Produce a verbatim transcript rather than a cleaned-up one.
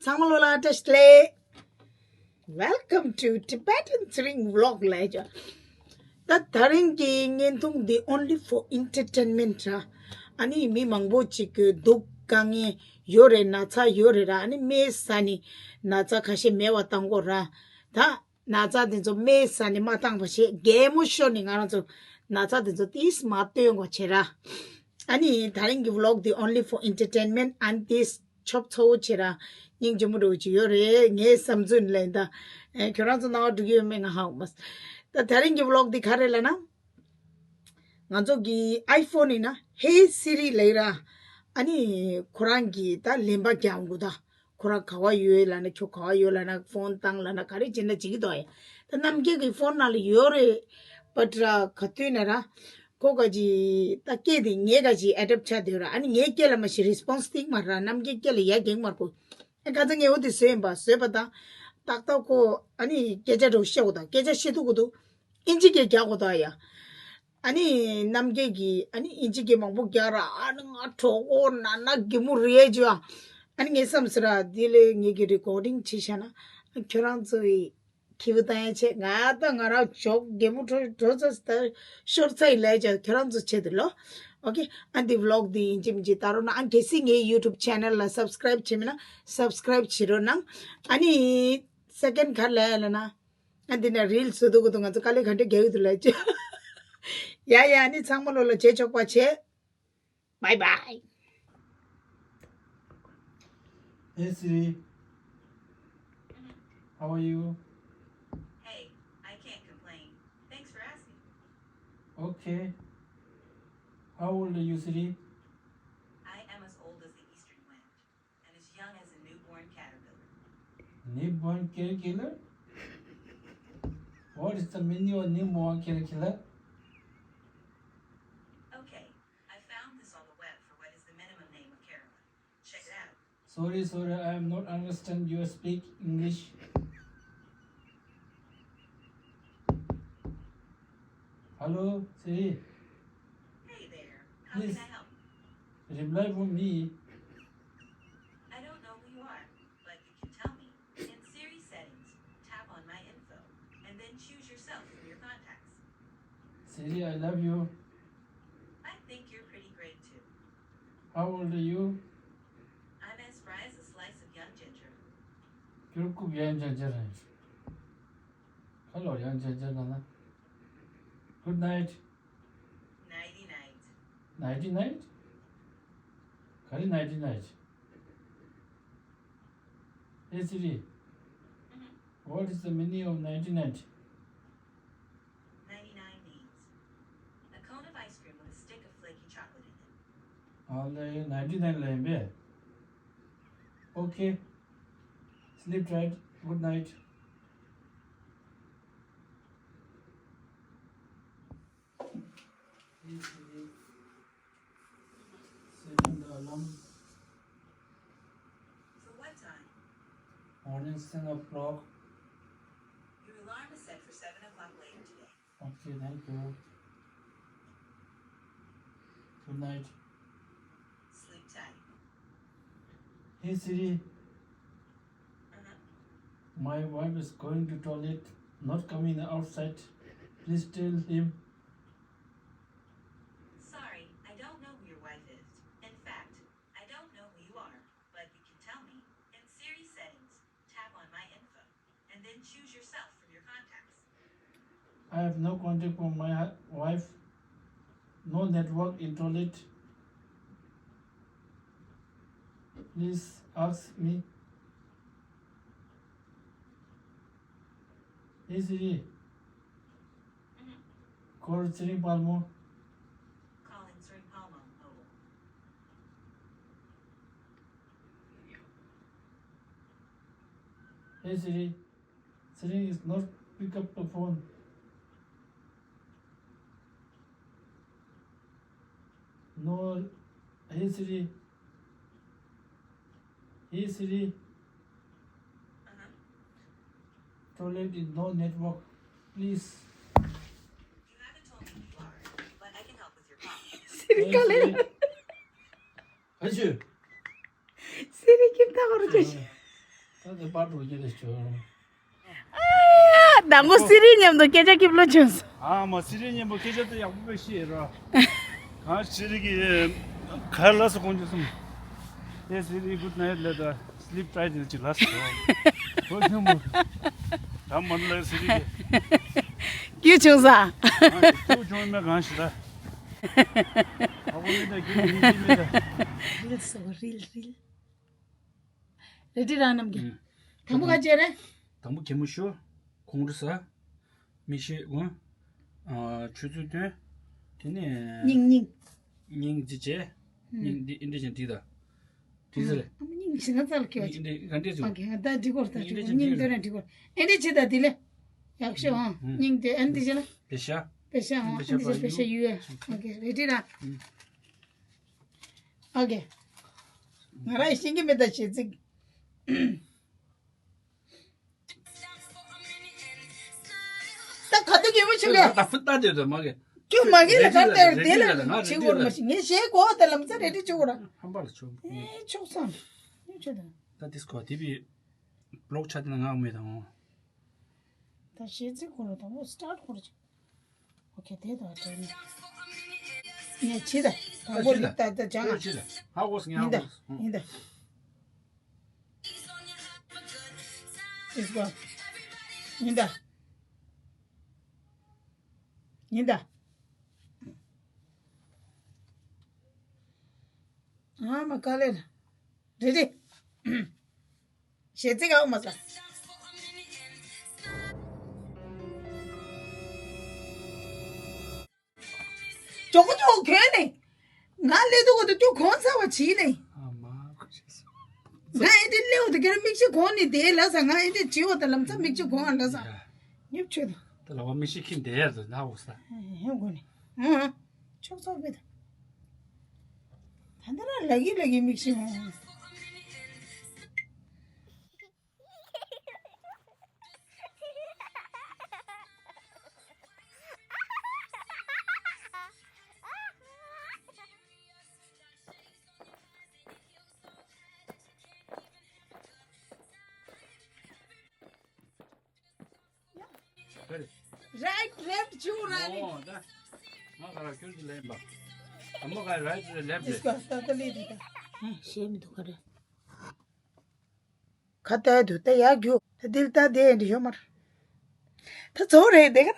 ཚང་མ་ལོ་ལ་བཀྲ་ཤིས་བདེ་ལེགས། Welcome to Tibetan Tsering Vlog ལབ་ཀྱང་། ད་དེ་རིང་གི་བརྙན་ཐུང་འདི་only for entertainment ར། ཨ་ནི་མི་མང་པོ་ཅིག་གི་སྡུག་དཀའ་ངལ་ཡོད་རེད། ན་ཚ་ཡོད་རེད་ར། ཨ་ནི་སྨན་ཟ་ནི་ན་ཚ་ཁ་ཤས་མེད་པ་བཏང་དགོས་ར། ད་ན་ཚ་དེ་ཚོ་སྨན་ཟ་ནི་མ་བཏང་བ་བྱས། གད་མོ་ཤོར་ནི་ང་རང་ཚོ་ན་ཚ་དེ་ཚོ་ཏིས་མ་སྟོན་དགོས་བྱས་ར། ཨ་ནི་དེ་རིང་གི་vlog འདི་only for entertainment and this ཆོབ་ཚོ་བོ་ཆེ་ར། སྙིང་རྗེ་མོ་འདྲ་བོ་ཅིག་ཡོད་རེད། ངའི་བསམ་ཚུལ་ལས་ད། ཨེ་ཁྱོད་རང་ཚོ་སྣང་བ་འགྲོ་གི་ཡོད་མེད་ང་ཧ་གོ་མ་སོང་། ད་དེ་རིང་གི་vlog འདི་ག་རེ་ལབ་ན། ང་ཚོ་གི་iPhone ཡིན་ན་Hey Siri ལབ་ར། ཨ་ནི་ཁོ་རང་གི་ད་ལན་པ་རྒྱག་འགོ་ད། ཁོ་རང་ག་བ་ཡོད་ལབ་ན། ཁྱོད་ག་བ་ཡོད་ལབ་ན། ཕོན་བཏང་ལབ་ན། ག་རེ་བྱེད་ན་བྱེད་ཀྱི་འདུག་ཨེ། ད་རྣམ་རྒྱལ་གྱི་ཕོན་ནང་ལ་ཡོད་རེད། པ་ཏྲ་ག་དུས་ན་ར། ཁོ་ག་ཅི་ད་སྐད་དེ་ངའི་ག་ཅི་ཨེ་ཌབ་ཆགས་བསྡད་ར། ཨ་ནི་ངའི་སྐད་ལ་མ་ཤི་རེ་སི་པོན་སི་སྟེར་མ་ར། རྣམ་རྒྱལ་སྐད་ལ་ཡ་རྒྱག་མ་ར་ཁོ། ཨ་ཁ་ཚ་ངས་འོ་དེ་བཟོས་ཡིན་པ། བཟོས་པ་དང་ཏག་ཏག་ཁོ་ཨ་ནི་སྐད་ཆ་འདྲ་བོ་བཤད་དགོས་དང་། སྐད་ཆ་བཤད་ཐུབ་དགོས་དང་། ཨིན་ཇི་སྐད་རྒྱག་དགོས་དང་ཡ། ཨ་ནི་རྣམ་རྒྱལ་གྱིས་ཨ་ནི་ཨིན་ཇི་སྐད་མང་པོ་རྒྱག་ར། ཨ་ནི་ང་གྲོགས་པོ་ན་ན་གད་མོ་རེད་ཅོ། ཨ་ནི་ངས་བསམ་ཟེར་ར། དེ་ལས་ངེད་ཀྱི་རི་ཀོར་ཌིང་བྱས་བཞག་ན་ཁྱོད་རང་ཚོ་ཡི་ཁྱི་བུ་ཏང་ཡ་ཆེ། ང་ད་ང་རང་ཇོག་གད་མོ་འགྲོ་འགྲོ་ཚ་ད་ཤོར་ཚ་ཡི་ལས་ཅོ། ཁྱོད་རང་ཚོ་ཆེད་དུ་ལོ། ཨོ་ཁེ། ཨ་འདི་vlog འདི་ཡིན་གཅིག་མིན་གཅིག་ལྟ་རོགས་གནང་། ཨ་གལ་སྲིད་ངའི་YouTube channel ལ་subscribe བྱས་མེད་ན་subscribe བྱེད་རོགས་གནང་། ཨ་ནི་second ག་རེ་ལབ་ཡ་ལབ་ན། ཨ་འདི་ན་རིལ་བཟོ་འདུག་གི་འདུག་ང་ཚོ་དཀའ་ལས་ག་འདྲ་རྒྱག་གི་འདུག་ལབ་ཅོ། ཡ་ཡ། ཨ་ནི་ཚང་མ་ལོ་ལ་བྱེད་ཆོག་པ་བྱེད། Bye bye. Hey Siri, how are you? Hey, I can't complain. Thanks for asking. Okay. How old are you, Siri? I am as old as the eastern wind and as young as a newborn caterpillar. Newborn caterpillar? What is the meaning of newborn caterpillar? Okay, I found this on the web for what is the minimum name of caterpillar. Check it out. Sorry, sorry, I am not understand you speak English. Hello, Siri. Hey there. How can I help? Please reply for me. I don't know who you are, but you can tell me. In Siri settings, tap on my info, and then choose yourself from your contacts. Siri, I love you. I think you're pretty great too. How old are you? I'm as spry as a slice of young ginger. Good night. Nighty night. Nighty night? ག་རེ་nighty night? Hey Siri, what is the meaning of nighty night? Ninety-nine means a cone of ice cream with a stick of flaky chocolate in it. ཨ་ལེ། ninety nine ལ་ཡིན་པས། Okay. Sleep tight. Good night. Setting the alarm. For what time? Morning seven o'clock. Your alarm is set for seven o'clock later today. Okay, thank you. Good night. Sleep tight. Hey Siri. Uh-huh. My wife is going to toilet, not coming outside. Please tell him. Sorry, I don't know who your wife is. In fact, I don't know who you are, but you can tell me in Siri settings, tap on my info, and then choose yourself from your contacts. I have no contact from my hu- wife. No network in toilet. Please ask me. Hey Siri. Mm-hmm. Call Tsering Palmo. Calling Tsering Palmo. Oh. Hey Siri. Tsering is not pick up the phone. No. Hey Siri. Hey Siri. Uh-huh. Toilet is no network. Please. You haven't told me who you are, but I can help with your problem. Siri ག་ལེར། Hey Siri. Hey Siri. Siri ཁྱིམ་ཐག་ག་རུ་ཆོད། ད་དེ་པར་འགྲོ་རྒྱུ་རེད་ཆོག་ཨ། དང་པོ་སི་རི་མཉམ་དུ་སྐད་ཆ་སྐྱིད་པོ་བྱུང་སོང་། ཨ་མ་སི་རི་མཉམ་པོ་སྐད་ཆ་དེ་ཡག་པོ་དཔེ་བཤད་ར། གང་སི་རི་གི་གར་ལ་སོ་གོང་ཆུ་སོང་། ཨེ་སི་རི་good night ལ་ད་sleep tight ལ་ཅི་ལ་སོ། ཁོ་ཁྱོད་མོ། ད་མ་ལ་སི་རི་གི་སྐྱིད་བྱུང་ས། ཨ་སྐྱིད་བྱུང་མེད་གང་ཞིག་ད། ཨ་ཁོ་མི་ད་སྐྱིད་མི་སྐྱིད་མེད་ད། རིལ་སོ་རིལ་རིལ། རེ་ཌི་རང་རྣམས་ཀྱི། ཨུ། དང་པོ་ག་བྱས་རེད། དང་པོ་གད་མོ་ཤོར། ཁོང་ཁྲོ་ཟ། མིག་ཤེལ་གོན། ཨ་ཆུ་ཚོད་སྟོན། དེ་ནས། སྙིང་སྙིང་། སྙིང་རྗེ་བྱས། ཨུ། སྙིང་འདི་ཨེ་འདྲས་ཅན་འདི་དང་། འདི་ཟེར། ཨ་མ་སྙིང་ཞེ་ན་རྩ་ལ་ཁེལ་བ་ཅིག་སྙིང་འདི་ག་འདྲས་བྱུང་། ཨོ་ཁེ་ད་འགྲིག་གོ་ད་འགྲིག་གོ་སྙིང་འདི་ཅན་སྙིང་འདི་སྟོན་ན་འགྲིག་གོ་ཨེ་འདྲས་བྱེད་ད་འདི་ལས། ཡག་ཤོས་ཨང་། ཨུ། སྙིང་དེ་ཨ་འདི་བྱེད་ན། པེ་ཤ། པེ་ཤ་ཨང་། པེ་ཤ་ཨ་འདི་བྱེད་པེ་ཤ་ཡུ་ཨེ། ཨོ་ཁེ་རེ་ཌི་ར། ཨུ། ཨོ་ཁེ། ང་རང་ཤེས་ཀྱི་མེད་ད་བྱེད་ཚིག་ད་ག་དུས་གད་མོ་ཤོར་ག་ད་ད་དེ་ད་མ་གི་ཁྱོད་མ་གི་ལ་གར་དེར་དེ་ལ་བྱེད་དགོས་མ་ཤེས་ངས་ཞེད་གོ་ད་ལམ་སང་རེ་ཌི་བྱེད་དགོས་ར། ཧམ་པ་ལ་ཆོག་ཨེ་ཆོག་སང་ཉོ་ཆོག་ད། ད་དིས་ཀོ་དེ་བི་བི་ལོག་ཆ་དེ་ན་ངག་མེད་དང་། ད་ཞེ་ཚིག་གོ་ར་དང་པོ་སི་ཊར་ཊི་གོ་ར་ཅིག་ཨོ་ཁེ་དེ་ད་དྲན་ནས་ངས་བྱེད་ད་དང་པོ་ལིག་ད་ད་ཅང་ཨ་ཡིན་ད་ཡིན་ད། This one. ཡིན་ད། ཡིན་ད། ཨ་མ་དཀའ་ལས་ལ། རེ་རེ། ཞེ་ཚིག་ཨའོ་མ་ས། ཇོ་ཁོ་ཇོ་གོན་ནས། ང་སླེབས་དུས་གོ་དུ་ཅོ་གོན་ཚར་བ་བྱིས་ནས། ཨ་མ་ཁུ་ཤེས་སོ། ང་ཨེ་དེ་སླེབས་དུས་ཁྱེད་རང་མིག་ཤེལ་གོན་ནས་དེ་ལ་ས་ང་ཨེ་དེ་བྱིས་བ་དང་ལམ་སང་མིག་ཤེལ་གོན་ཨ་ལ་ས། ཡ། ཉོབ་ཆོད་དང་། ད་ལ་བ་མིག་ཤེལ་ཁྱིམ་དེ་ཡར་དུ་ན་འོ་ས། ཧེ་གོན་ནས། ཨ། ཆོག་ཆོག་མེད་དང་། ད་འདི་ར་ལ་གི་ལ་གི་མིག་ཤེལ་འོང་། རའིཊ་ལེཕཊ་བྱུང་ར་ནི། ཨོ་ད། ང་ག་ར་ཁྱོད་ཀྱི་ལེན་པ། ཨ་མ་ག་རའིཊ་རེད་ལེཕཊ་རེད། ད་ད་ལེ་དེ་ད། ཨ་ཤེས་མི་འདུག་ག་རེ། ཁ་བལྟས་འདུག་ད་ཡག་རྒྱུ། ད་འདིར་ལྟ་བསྡད་འདི་ཡོད་མ་རེད། ད་གཙོ་བོ་རེད་དེ་ག་ར།